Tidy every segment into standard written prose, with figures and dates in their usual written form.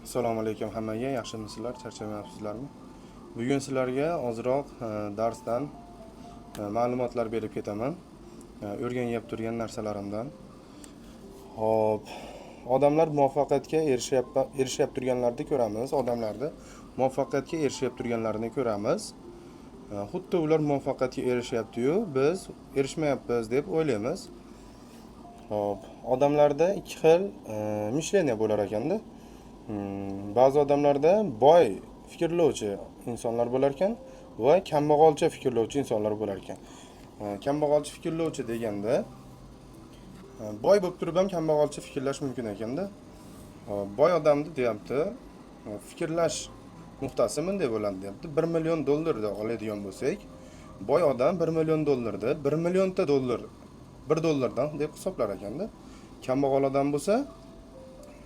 Assalomu alaykum hammaga, yaxshimisizlar, charchamayapsizlarmi? Bugun sizlarga ozroq darsdan ma'lumotlar berib ketaman. O'rganyap turgan narsalarimdan. Xo'p, odamlar muvaffaqiyatga erishyapti turganlarini ko'ramiz, odamlarni muvaffaqiyatga erishyapti turganlarini ko'ramiz. Xuddi ular muvaffaqiyatga erishyapti-yu, biz erishmayapmiz deb o'ylaymiz. Xo'p, odamlarda ikki xil мышление bo'lar ekanda. Ba'zi odamlarda boy fikrlovchi insonlar bo'lar ekan va kambag'alcha fikrlovchi insonlar bo'lar ekan. Kambag'alcha fikrlovchi deganda boy bo'lib turib ham kambag'alcha fikrlash mumkin ekanda. Xo'p, boy odamni deyapti, fikrlash nuqtasi bunday bo'ladi deyapti. 1 million dollarni oladigan bo'lsak, boy odam 1 million dollarni 1 millionta dollar 1 dollardan deb hisoblar ekanda. Kambag'al odam bo'lsa,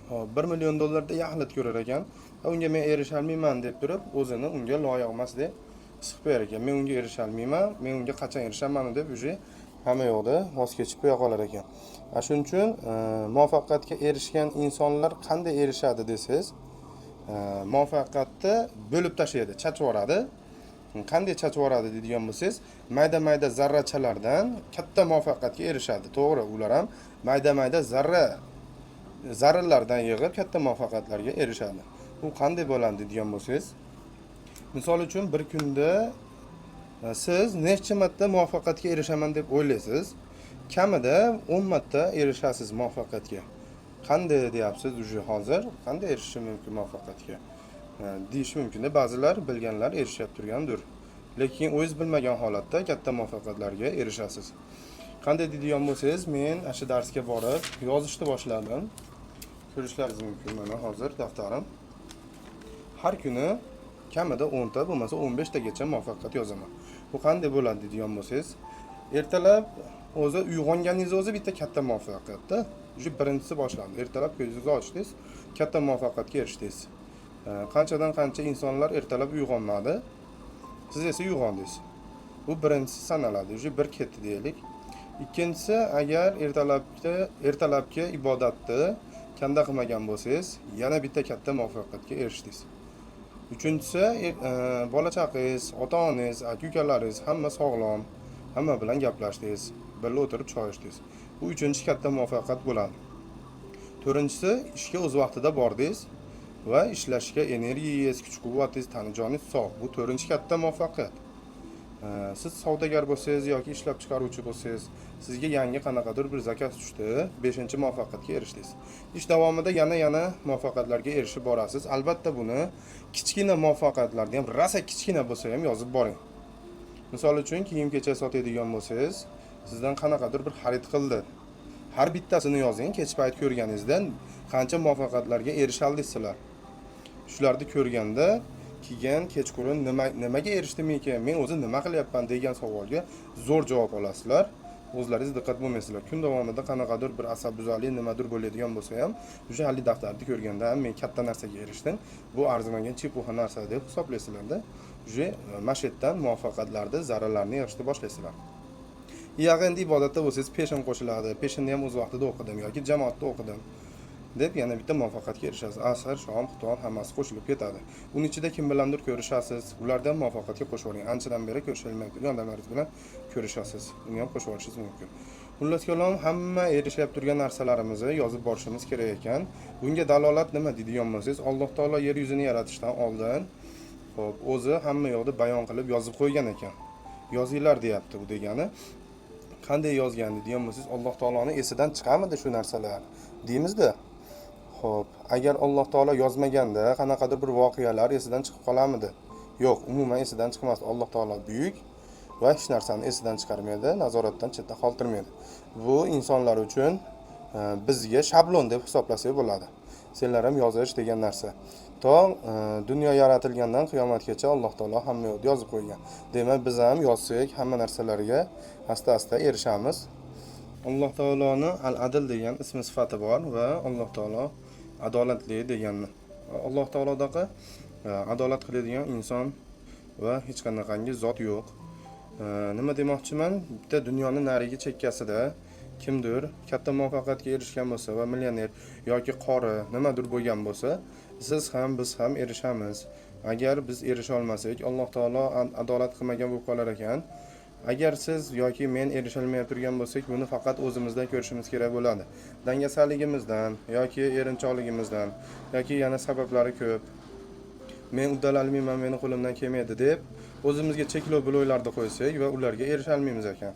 hop, 1 million dollarda yaxlit ko'rar ekan. Va unga men erisha olmayman deb turib, o'zini unga loyiq emas deb his qilib qo'yar ekan. Men unga erisha olmayman, men unga qachon erishaman deb уже hamma yoqda voz kechib qo'ya qolar ekan. A shuning uchun muvaffaqiyatga erishgan insonlar qanday erishadi desangiz, muvaffaqiyatni bo'lib tashlaydi, chachib yuboradi. Qanday chachib yuboradi deydigan bo'lsangiz, mayda-mayda zarrachalardan katta muvaffaqiyatga erishadi. To'g'ri, ular ham mayda-mayda zarralardan yig'ib katta muvaffaqiyatlarga erishadi. U qanday bo'ladi deydigan bo'lsangiz, misol uchun bir kunda siz necha marta muvaffaqiyatga erishaman deb o'ylaysiz? Kamida 10 marta erishasiz muvaffaqiyatga. Qanday deyapsiz уже hozir? Qanday erishishim mumkin muvaffaqiyatga? Deyishi mumkinda, ba'zilar bilganlar erishyapti turgandir. Lekin o'zingiz bilmagan holatda katta muvaffaqiyatlarga erishasiz. Qanday deydigan bo'lsangiz, men ana shu darsga borib yozishni boshladim. Ko'rishlaringiz mumkin, mana hozir daftarim. Har kuni kamida 10 ta, bo'lmasa 15 tagacha muvaffaqiyat yozaman. Bu qanday bo'ladi deydigan bo'lsangiz, ertalab o'zi uyg'onganingiz o'zi bitta katta muvaffaqiyatda. Уже birinchisi boshlandi. Ertalab ko'zingizni ochdingiz, katta muvaffaqiyatga erishdingiz. Qanchadan qancha insonlar ertalab uyg'onmadi. Siz esa uyg'ondingiz. Bu birinchisi sanaladi. Уже bir ketdi deylik. Ikkinchisi, agar ertalabki ibodatni kanda qilmagan bo'lsangiz, yana bitta katta muvaffaqiyatga erishdingiz. Uchinchisi, bola chaqangiz, ota onangiz, aka ukalaringiz hamma sog'lom, hamma bilan gaplashdingiz, birga o'tirib choy ichdingiz. Bu uchinchi katta muvaffaqiyat bo'ladi. To'rtinchisi, ishga o'z vaqtida bordingiz va ishlashga energiyangiz, kuch quvvatingiz, tani joningiz sog'. Bu to'rtinchi katta muvaffaqiyat. Siz savdogar bo'lsangiz yoki ishlab chiqaruvchi bo'lsangiz, sizga yangi qanaqadir bir заказ tushdi, beshinchi muvaffaqiyatga erishdingiz. Ish davomida yana muvaffaqiyatlarga erishib borasiz. Albatta buni kichkina muvaffaqiyatlarni ham, rosa kichkina bo'lsa ham yozib boring. Misol uchun kiyim-kechak sotadigan bo'lsangiz, sizdan qanaqadir bir xarid qildi. Har bittasini yozing, kech payt ko'rganingizda qancha muvaffaqiyatlarga erisha oldingiz sizlar. Shularni ko'rganda keyin kechqurun nimaga erishdim ekan, men o'zi nima qilyapman degan savolga zo'r javob olasizlar. O'zlaringiz diqqat bo'lmaysizlar. Kun davomida qanaqadir bir asabbuzarlik nimadir bo'ladigan bo'lsa ham, o'sha haligi daftarni ko'rganda ham men katta narsaga erishdim. Bu arzimagan чепуха narsa deb hisoblaysizlarda. Уже mana shu yerdan muvaffaqiyatlarni, zarralarni yig'ishni boshlaysizlar. Yog'i endi ibodatda bo'lsangiz, peshin qo'shiladi. Peshinni ham o'z vaqtida o'qidim yoki jamoatda o'qidim deb yana bitta muvaffaqiyatga erishasiz. Asr, shom, xufton hammasi qo'shilib ketadi. Uni ichida kim bilandir ko'rishasiz, ularni ham muvaffaqiyatga qo'shib yuboring. Anchadan beri ko'risholmay turgan odamlaringiz bilan ko'rishasiz. Uni ham qo'shib yuborishingiz mumkin. Xullas kalom, hamma erishyapti turgan narsalarimizni yozib borishimiz kerak ekan. Bunga dalolat nima deydigan bo'lsangiz, Alloh taolo yer yuzini yaratishdan oldin, xo'p, o'zi hamma yoqda bayon qilib yozib qo'ygan ekan. Yozinglar deyapti bu degani. Qanday yozgan deydigan bo'lsangiz, Alloh taoloni esidan chiqarmidi shu narsalar deymizda. Xo'p, agar Alloh taolo yozmaganda qanaqadir bir voqealar esidan chiqib qolarmidi? Yo'q, umuman esidan chiqmasdi. Alloh taolo buyuk va hech narsani esidan chiqarmaydi, nazoratdan chetda qoldirmaydi. Bu insonlar uchun bizga shablon deb hisoblasak bo'ladi. Senlar ham yozish degan narsa. To dunyo yaratilgandan qiyomatgacha Alloh taolo hamma yoqda yozib qo'ygan. Demak, biz ham yozsak, hamma narsalarga asta-asta erishamiz. Alloh taoloni Al-Adil degan ismi sifati bor va Alloh taolo adolatli deganni. Alloh taolodaqa adolat qiladigan inson va hech qanaqangi zot yo'q. Nima demoqchiman? Bitta dunyoni narigi chekkasida Kimdir katta muvaffaqiyatga erishgan bo'lsa va millioner yoki qori nimadir bo'lgan bo'lsa, siz ham, biz ham erishamiz. Agar biz erisha olmasak, Alloh taolo adolat qilmagan bo'lib qolar ekan. Agar siz yoki men erisholmay turgan bo'lsak, buni faqat o'zimizdan ko'rishimiz kerak bo'ladi. Dangasaligimizdan yoki erinchoqligimizdan yoki yana sabablari ko'p. Men uddalolmayman, meni qo'limdan kelmaydi deb o'zimizga cheklov blo'ylarni qo'ysak va ularga erisha olmaymiz ekan.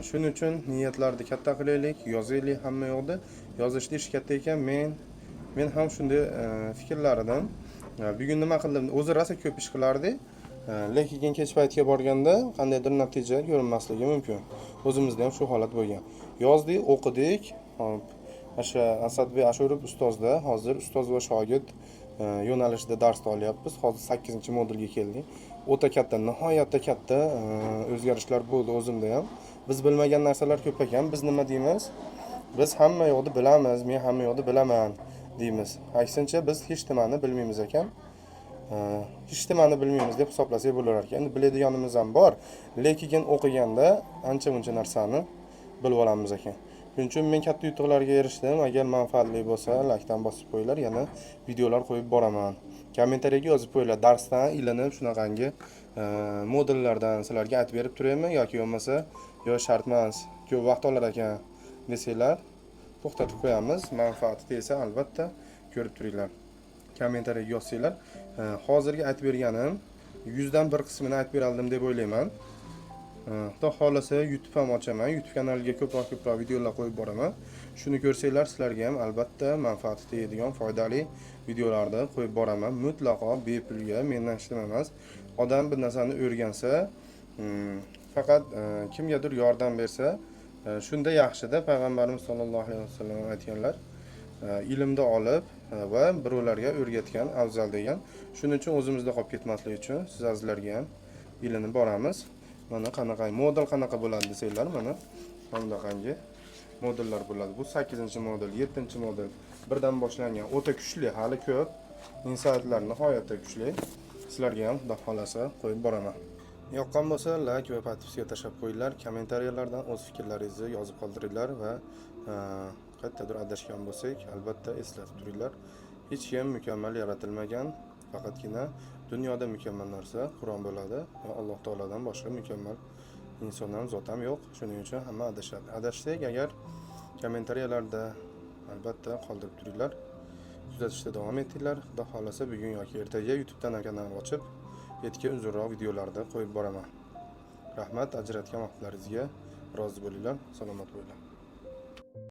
Shuning uchun niyatlarni katta qilaylik, yozaylik hamma yoqda. Yozishda ish katta ekan. Men ham shunday fikrlaridan bugun nima qildim? O'zi rosa ko'p ish qilardik. Lekin kech paytga borganda qandaydir natija ko'rinmasligi mumkin. O'zimizda ham shu holat bo'lgan. Yozdik, o'qidik. Hop, o'sha Asadbek Ashurov ustozda hozir ustoz va shogird yo'nalishida dars olyapmiz. Hozir 8-modulga keldik. O'ta katta, nihoyatda katta o'zgarishlar bo'ldi o'zimda ham. Biz bilmagan narsalar ko'p ekan. Biz nima deymiz? Biz hamma yoqni bilamiz, men hamma yoqni bilaman deymiz. Aksincha biz hech nimani bilmaymiz ekan. Hech nimani bilmaymiz deb hisoblasak bo'lar ekan. Endi biladiganimiz ham bor, lekin o'qiganda ancha muncha narsani bilib olamiz ekan. Shuning uchun men katta yutuqlarga erishdim. Agar manfaatli bo'lsa, laykdan bosib qo'yinglar, yana videolar qo'yib boraman. Kommentariyaga yozib qo'yinglar, darsdan ilinib shunaqangi modullardan sizlarga aytib berib turaymi yoki bo'lmasa, yo shart emas, ko'p vaqt olar ekan desanglar, to'xtatib qo'yamiz. Manfaati tegsa albatta ko'rib turinglar. Kommentariyaga yozsanglar, hozirgi aytib berganim 1% qismini aytib beraldim deb o'ylayman. Xudo xohlasa YouTube ham ochaman. YouTube kanaliga ko'proq videolar qo'yib boraman. Shuni ko'rsanglar, sizlarga ham albatta manfaati tegadigan foydali videolarni qo'yib boraman. Mutlaqo bepulga, mendan hech nima emas. Odam bir narsani o'rgansa, faqat kimgadir yordam bersa, shunda yaxshida. Payg'ambarimiz sollallohu alayhi vasallam aytganlar, ilmni olib va birovlarga o'rgatgan afzal degan. Shuning uchun o'zimizda qolib ketmaslik uchun siz azizlarga ham ilinib boramiz. Mana qanaqa modul qanaqa bo'ladi desanglar, mana bunaqangi modullar bo'ladi. Bu 8-modul, 7-modul birdan boshlangan, o'ta kuchli, hali ko'p insaytlar nihoyatda kuchli. Sizlarga ham xudo xohlasa qo'yib boraman. Yoqqan bo'lsa, layk va подписка tashlab qo'yinglar. Kommentariyalardan o'z fikrlaringizni yozib qoldiringlar va qayerdadir adashgan bo'lsak, albatta eslatib turinglar. Hech kim mukammal yaratilmagan, faqatgina dunyoda mukammal narsa Qur'on bo'ladi va Alloh taolodan boshqa mukammal inson ham, zot ham yo'q. Shuning uchun hamma adashadi. Adashsak agar, kommentariyalarda albatta qoldirib turinglar. Kuzatishda davom etinglar. Xudo xohlasa bugun yoki ertaga YouTube'dan kanal ochib, etga uzunroq videolarni qo'yib boraman. Rahmat ajratgan vaqtlaringizga, rozi bo'linglar, salomat bo'linglar.